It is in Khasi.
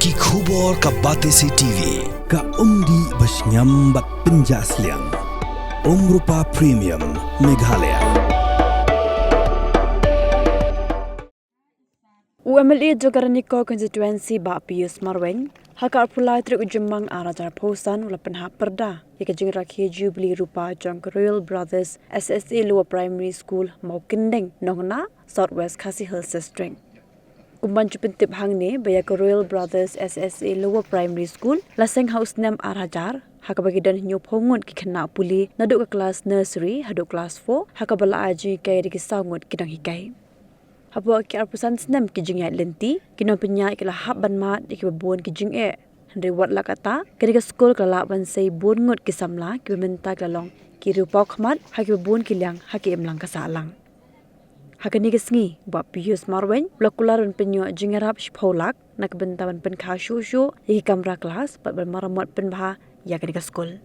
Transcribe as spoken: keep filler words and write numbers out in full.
Ki khubor ka Batesi T V, ka umdih ba shngiam bad pynjah sliang. Umrupa Premium, Meghalaya. U M L A jong ka Ranikor Constituency, Bah Pius Marwein, ha ka arphew lai tarik u Jymmang ar hajar arphew san u la pynhap pyrda ïa ka jingrakhe Jubilee Rupa jong ka Royal Brothers S S A Lower Primary School, Mawkyndeng, Nongna, South West Khasi Hills District. Kum ban ju pyntip hangne ba ïa ka Royal Brothers S S A Lower Primary School la seng ha u snem ar hajar, ha kaba ki don hynñiewphew ngut ki khynnah pule naduh ka klas nursery haduh klas four, ha kaba la ai jinghikai da ki saw ngut ki nonghikai. Hapoh ki arphew san snem ki jingïaid lynti, ki nongpynïaid ki la hap ban mad ïa kiba bun ki jingeh. Hynrei wat la katta, kane ka skul ka la lah ban sei bun ngut ki samla kiba mynta ki la long ki riewpawkhmat ha kiba bun ki liang ha ka imlang ka sahlang. Ha kane ka sngi, Bah Pius Marwein u la kular ban pynïoh jingïarap shiphew lak na ka bynta ban pynkha shuh shuh ïa ki kamra klas bad ban maramot pynbha ïa kane ka skul.